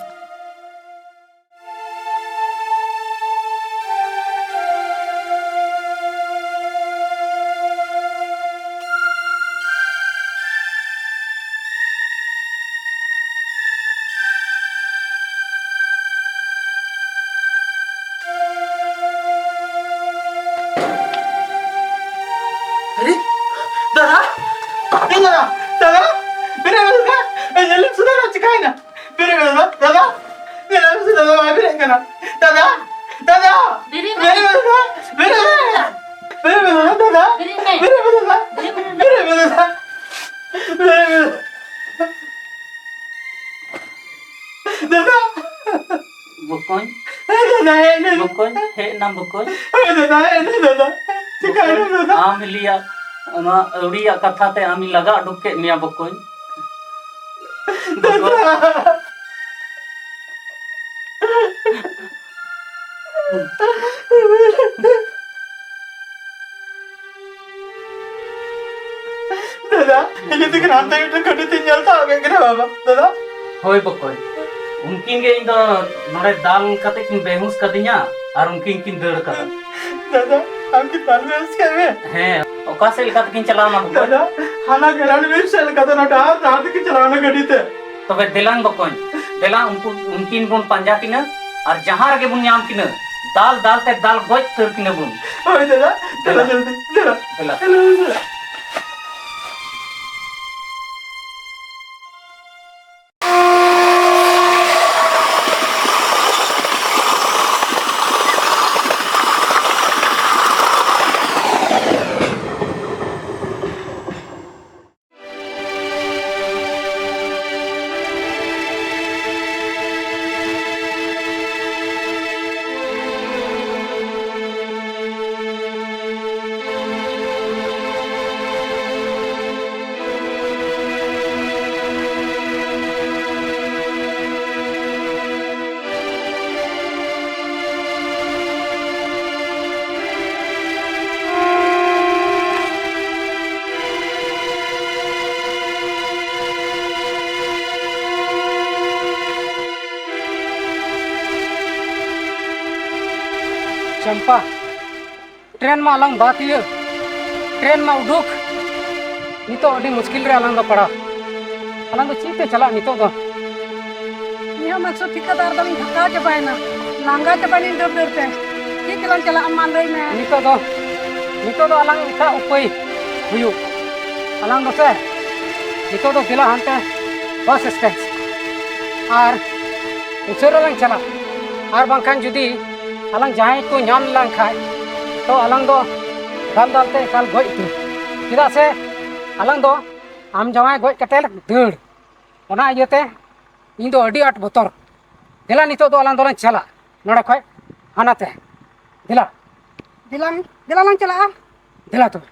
ᱟᱨᱮ, ᱫᱟᱫᱟ, ᱮ ᱫᱟᱫᱟ, ᱫᱟᱫᱟ, ᱵᱮᱨᱮᱫ ᱢᱮ ᱫᱟᱫᱟ, ᱮ, ᱧᱮᱞ ᱢᱮ ᱥᱮ ᱫᱟᱫᱟ, ᱪᱤᱠᱟᱭᱮᱱᱟ? ᱵᱮᱨᱮᱫ ᱢᱮ ᱫᱟᱫᱟ, ᱫᱟᱫᱟ᱾ ᱫᱟᱫᱟ, ᱫᱟᱫᱟ, ᱵᱮᱨᱮᱫ ᱢᱮ᱾ ᱵᱮᱨᱮᱫ ᱢᱮ ᱫᱟᱫᱟ, ᱵᱮᱨᱮᱫ ᱢᱮ᱾ ᱵᱮᱨᱮᱫ ᱢᱮ᱾ ᱵᱮᱨᱮᱫ ᱢᱮ ᱫᱟᱫᱟ, ᱵᱮᱨᱮᱫ ᱢᱮ᱾ ᱵᱮᱨᱮᱫ ᱢᱮ ᱫᱟᱫᱟ, ᱵᱮᱨᱮᱫ ᱢᱮ ᱫᱟᱫᱟ, ᱵᱮᱨᱮᱫ ᱢᱮ ᱫᱟᱫᱟ᱾ ᱫᱟᱫᱟ᱾ ᱵᱚᱠᱚᱧ᱾ ᱦᱮᱸ ᱫᱟᱫᱟ, ᱦᱮᱡ ᱮᱱᱟᱹᱧ᱾ ᱵᱚᱠᱚᱧ, ᱦᱮᱡ ᱮᱱᱟᱢ ᱵᱚᱠᱚᱧ᱾ ᱦᱮᱸ ᱫᱟᱫᱟ, ᱦᱮᱡ ᱮᱱᱟᱹᱧ ᱫᱟᱫᱟ᱾ ᱪᱤᱠᱟᱹᱭᱮᱱᱟᱢ ᱵᱚᱠᱚᱧ, ᱫᱟᱫᱟ? ᱟᱢ ᱦᱤᱞᱤᱭᱟᱜ ᱚᱱᱟ ᱟᱹᱣᱲᱤᱭᱟᱜ ᱠᱟᱛᱷᱟ ᱛᱮ ᱟᱢᱤᱧ ᱞᱟᱜᱟ ᱩᱰᱩᱠ ᱠᱮᱫ ᱢᱮᱭᱟ ᱵᱚᱠᱚᱧ᱾ ᱫᱟᱫᱟ᱾ ᱫᱟᱫᱟ, ᱤᱧ ᱛᱤᱠᱤᱱ ᱦᱟᱱᱛᱮ ᱢᱤᱫᱴᱮᱱ ᱜᱟᱹᱰᱤ ᱛᱤᱧ ᱧᱮᱞ ᱛᱟᱣ ᱠᱮᱫ ᱠᱤᱱᱟ ᱵᱟᱵᱟ᱾ ᱫᱟᱫᱟ᱾ ᱦᱳᱭ ᱵᱚᱠᱚᱧ, ᱩᱱᱠᱤᱱ ᱜᱮ ᱤᱧ ᱫᱚ ᱱᱚᱰᱮ ᱫᱟᱞ ᱠᱟᱛᱮ ᱠᱤᱱ ᱵᱮᱦᱩᱥ ᱠᱟᱫᱤᱧᱟ ᱟᱨ ᱩᱱᱠᱤᱱ ᱠᱤᱱ ᱫᱟᱹᱲ ᱠᱟᱫᱟ᱾ ᱫᱟᱫᱟ, ᱟᱢ ᱠᱤ ᱫᱟᱞ ᱵᱮᱦᱩᱥ ᱠᱮᱫ ᱢᱮᱭᱟ? ᱦᱮᱸ, ᱚᱠᱟ ᱥᱮᱫ ᱞᱮᱠᱟ ᱛᱮᱠᱤᱱ ᱪᱟᱞᱟᱣᱱᱟ ᱵᱚᱠᱚᱧ? ᱫᱟᱫᱟ, ᱦᱟᱱᱟ ᱜᱮᱨᱟᱱ ᱵᱤᱨ ᱥᱮᱫ ᱞᱮᱠᱟ ᱛᱮ ᱱᱚᱰᱮ ᱟᱨ ᱰᱟᱦᱟᱨ ᱛᱮᱠᱤᱱ ᱪᱟᱞᱟᱣᱱᱟ ᱜᱟᱹᱰᱤ ᱛᱮ᱾ ᱛᱚᱵᱮ ᱫᱮᱞᱟᱝ ᱵᱚᱠᱚᱧ, ᱫᱮᱞᱟᱝ ᱩᱱᱠᱩ, ᱩᱱᱠᱤᱱ ᱵᱚᱱ ᱯᱟᱸᱡᱟ ᱠᱤᱱᱟ ᱟᱨ ᱡᱟᱦᱟᱸ ᱨᱮᱜᱮ ᱵᱚᱱ ᱧᱟᱢ ᱠᱤᱱᱟ, ᱫᱟᱞ ᱫᱟᱞ ᱛᱮ ᱫᱟᱞ ᱜᱚᱡ ᱩᱛᱟᱹᱨ ᱠᱤᱱᱟ ᱵᱚᱱ᱾ ᱦᱳᱭ ᱫᱟᱫᱟ, ᱫᱮᱞᱟ ᱫᱮᱞᱟ᱾ ᱡᱚᱞᱫᱤ, ᱫᱮᱞᱟ᱾ ᱫᱮᱞᱟ᱾ ᱫᱮᱞᱟ, ᱫᱮᱞᱟ᱾ ᱪᱟᱢᱯᱟ, ᱴᱨᱮᱱ ᱢᱟ ᱟᱞᱟᱝ ᱵᱟᱫ ᱤᱭᱟᱹ, ᱴᱨᱮᱱ ᱢᱟ ᱩᱰᱩᱠ᱾ ᱱᱤᱛᱚᱜ ᱟᱹᱰᱤ ᱢᱩᱥᱠᱤᱞ ᱨᱮ ᱟᱞᱟᱝ ᱫᱚ ᱯᱟᱲᱟᱣ᱾ ᱟᱞᱟᱝ ᱫᱚ ᱪᱮᱫ ᱛᱮ ᱪᱟᱞᱟᱜ ᱱᱤᱛᱚᱜ ᱫᱚ? ᱱᱤᱭᱟᱹ ᱢᱟᱠᱥᱚ ᱴᱷᱤᱠᱟᱹᱫᱟᱨ ᱫᱚᱞᱤᱧ ᱛᱷᱟᱠᱟᱣ ᱪᱟᱵᱟᱭᱮᱱᱟ, ᱞᱟᱸᱜᱟ ᱪᱟᱵᱟᱭᱮᱱᱟᱹᱧ ᱰᱟᱹᱨ ᱰᱟᱹᱨ ᱛᱮ᱾ ᱪᱮᱫ ᱛᱮᱞᱟᱝ ᱪᱟᱞᱟᱜᱼᱟ ᱢᱟ ᱞᱟᱹᱭ ᱢᱮ? ᱱᱤᱛᱚᱜ ᱫᱚ, ᱱᱤᱛᱚᱜ ᱫᱚ ᱟᱞᱟᱝ ᱮᱴᱟᱜ ᱩᱯᱟᱹᱭ ᱦᱩᱭᱩᱜ᱾ ᱟᱞᱟᱝ ᱫᱚ ᱥᱮ ᱱᱤᱛᱚᱜ ᱫᱚ ᱫᱮᱞᱟ ᱦᱟᱱᱛᱮ ᱵᱟᱥ ᱥᱴᱮᱱᱰ ᱟᱨ ᱩᱥᱟᱹᱨᱟ ᱞᱟᱝ ᱪᱟᱞᱟᱜ᱾ ᱟᱨ ᱵᱟᱝᱠᱷᱟᱱ ᱡᱩᱫᱤ ᱟᱞᱟᱝ ᱡᱟᱦᱟᱸᱭ ᱠᱚ ᱧᱟᱢ ᱞᱟᱝ ᱠᱷᱟᱡ, ᱛᱚ ᱟᱞᱟᱝ ᱫᱚ ᱫᱟᱞ ᱫᱟᱞ ᱛᱮ ᱮᱠᱟᱞ ᱜᱚᱡ ᱩᱛᱟᱹᱨ᱾ ᱪᱮᱫᱟᱜ ᱥᱮ ᱟᱞᱟᱝ ᱫᱚ ᱟᱢ ᱡᱟᱶᱟᱭ ᱜᱚᱡ ᱠᱟᱛᱮ ᱞᱮ ᱫᱟᱹᱲ, ᱚᱱᱟ ᱤᱭᱟᱹᱛᱮ ᱤᱧ ᱫᱚ ᱟᱹᱰᱤ ᱟᱸᱴ ᱵᱚᱛᱚᱨ᱾ ᱫᱮᱞᱟ, ᱱᱤᱛᱚᱜ ᱫᱚ ᱟᱞᱟᱝ ᱫᱚᱞᱟᱝ ᱪᱟᱞᱟᱜ ᱱᱚᱰᱮ ᱠᱷᱚᱡ ᱦᱟᱱᱟᱛᱮ᱾ ᱫᱮᱞᱟ᱾ ᱫᱮᱞᱟ, ᱫᱮᱞᱟ ᱞᱟᱝ ᱪᱟᱞᱟᱜᱼᱟ᱾ ᱫᱮᱞᱟ ᱛᱚᱵᱮ᱾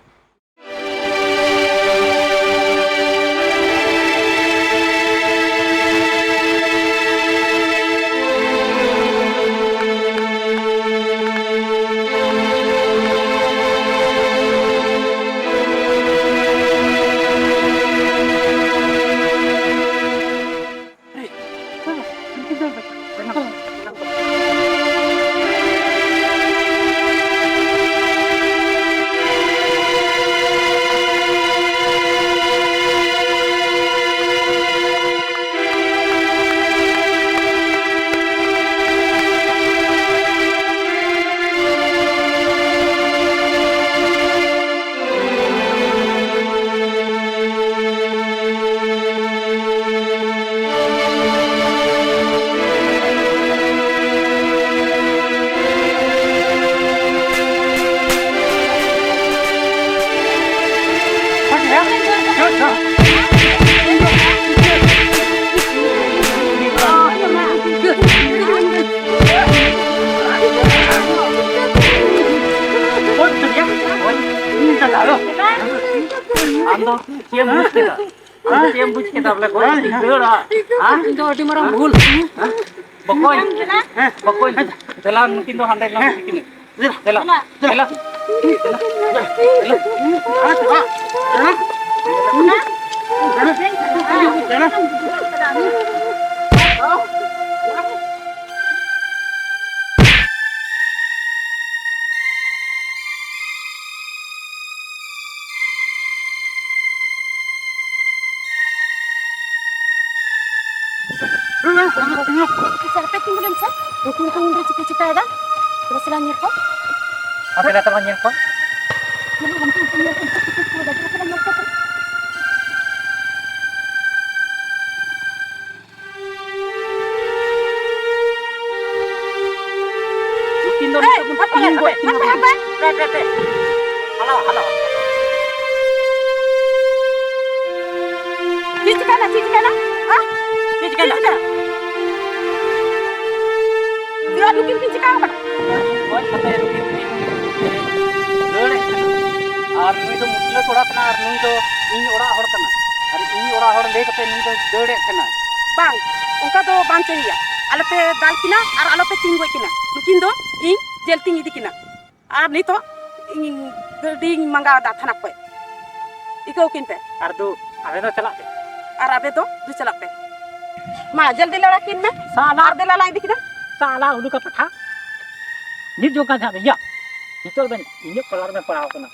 ᱟᱢ ᱫᱚ ᱪᱮᱫ ᱮᱢ ᱵᱩᱡᱽ ᱠᱮᱫᱟ? ᱟᱢ ᱫᱚ ᱪᱮᱫ ᱮᱢ ᱵᱩᱡᱽ ᱠᱮᱫᱟ ᱵᱚᱞᱮ ᱜᱚᱡ ᱠᱟᱛᱮᱧ ᱫᱟᱹᱲᱟ? ᱦᱮᱸ? ᱤᱧ ᱫᱚ ᱟᱹᱰᱤ ᱢᱟᱨᱟᱝ ᱵᱷᱩᱞ᱾ ᱵᱚᱠᱚᱭ, ᱵᱚᱠᱚᱭ, ᱫᱮᱞᱟ ᱱᱩᱠᱤᱱ ᱫᱚ ᱦᱟᱸᱰᱮ ᱞᱟᱝ ᱤᱫᱤ ᱠᱤᱱᱟ᱾ ᱫᱮᱞᱟ, ᱫᱮᱞᱟ, ᱫᱮᱞᱟ᱾ ᱥᱮ ᱟᱯᱮ ᱛᱤᱸᱜᱩ ᱞᱮᱱ ᱥᱮ, ᱱᱩᱠᱩ ᱦᱚᱸ ᱩᱱᱨᱮ ᱪᱤᱠᱟᱹ ᱪᱤᱠᱟᱹᱭᱮᱫᱟ? ᱯᱩᱨᱟᱹ ᱥᱟᱞᱟ ᱧᱮᱞ ᱠᱚ᱾ ᱟᱯᱮ ᱱᱟᱛᱮ ᱢᱟ ᱧᱮᱞ ᱠᱚ᱾ ᱧᱮᱞ ᱠᱚ, ᱧᱮᱞ ᱠᱚ, ᱧᱮᱞ ᱠᱚ᱾ ᱦᱟᱯᱮ, ᱦᱟᱯᱮ᱾ ᱯᱮ, ᱯᱮ, ᱯᱮ᱾ Hello, hello. ᱪᱮᱫ ᱪᱤᱠᱟᱹᱭᱮᱱᱟ, ᱪᱮᱫ ᱪᱤᱠᱟᱹᱭᱮᱱᱟ? ᱦᱟ? ᱪᱮᱫ ᱪᱤᱠᱟᱹᱭᱮᱱᱟ? ᱪᱮᱫ ᱪᱤᱠᱟᱹᱭᱮᱱᱟ? ᱪᱮᱫᱟᱜ ᱱᱩᱠᱤᱱ ᱠᱤᱱ ᱪᱤᱠᱟᱹ ᱟᱠᱟᱱᱟ? ᱜᱚᱡ ᱠᱟᱛᱮ ᱱᱩᱠᱤᱱ ᱠᱤᱱ ᱫᱟᱹᱲᱮᱫ ᱠᱟᱱᱟ᱾ ᱟᱨ ᱱᱩᱭ ᱫᱚ ᱢᱩᱥᱞᱟᱹ ᱠᱚᱲᱟ ᱠᱟᱱᱟ, ᱟᱨ ᱱᱩᱭ ᱫᱚ ᱤᱧ ᱚᱲᱟᱜ ᱦᱚᱲ ᱠᱟᱱᱟ᱾ ᱟᱨ ᱤᱧ ᱚᱲᱟᱜ ᱦᱚᱲ ᱞᱟᱹᱭ ᱠᱟᱛᱮ ᱱᱩᱭ ᱫᱚᱭ ᱫᱟᱹᱲᱮᱫ ᱠᱟᱱᱟ᱾ ᱵᱟᱝ, ᱚᱱᱠᱟ ᱫᱚ ᱵᱟᱝ ᱪᱟᱹᱦᱤᱭᱟ᱾ ᱟᱞᱚᱯᱮ ᱫᱟᱞ ᱠᱤᱱᱟ ᱟᱨ ᱟᱞᱚᱯᱮ ᱛᱤᱧ ᱜᱚᱡ ᱠᱤᱱᱟ᱾ ᱱᱩᱠᱤᱱ ᱫᱚ ᱤᱧ ᱡᱮᱞ ᱛᱤᱧ ᱤᱫᱤ ᱠᱤᱱᱟ᱾ ᱟᱨ ᱱᱤᱛᱚᱜ ᱤᱧ ᱜᱟᱹᱰᱤᱧ ᱢᱟᱸᱜᱟᱣ ᱮᱫᱟ ᱛᱷᱟᱱᱟ ᱠᱷᱚᱡ᱾ ᱤᱠᱟᱹᱣ ᱠᱤᱱ ᱯᱮ᱾ ᱟᱨ ᱫᱩ, ᱟᱵᱮᱱ ᱫᱚ ᱪᱟᱞᱟᱜ ᱯᱮ᱾ ᱟᱨ ᱟᱵᱮ ᱫᱚ ᱫᱩ ᱪᱟᱞᱟᱜ ᱯᱮ᱾ ᱢᱟ, ᱡᱚᱞᱫᱤ ᱞᱟᱲᱟ ᱠᱤᱱ ᱢᱮ᱾ ᱥᱟᱞᱟ᱾ ᱟᱨ ᱫᱮᱞᱟ ᱞᱟᱝ ᱤᱫᱤ ᱠᱤᱱᱟ᱾ ᱥᱟᱞᱟ ᱩᱰᱩᱠᱟ ᱯᱟᱴᱷᱟ᱾ ᱱᱤᱛ ᱡᱚᱝ ᱠᱟᱱ ᱛᱟᱦᱮᱸᱫ ᱤᱭᱟᱹ᱾ ᱱᱤᱛᱚᱜ ᱵᱮᱱ ᱤᱧᱟᱹᱜ ᱯᱟᱞᱟᱨ ᱵᱮᱱ ᱯᱟᱲᱟᱣ ᱠᱟᱱᱟ᱾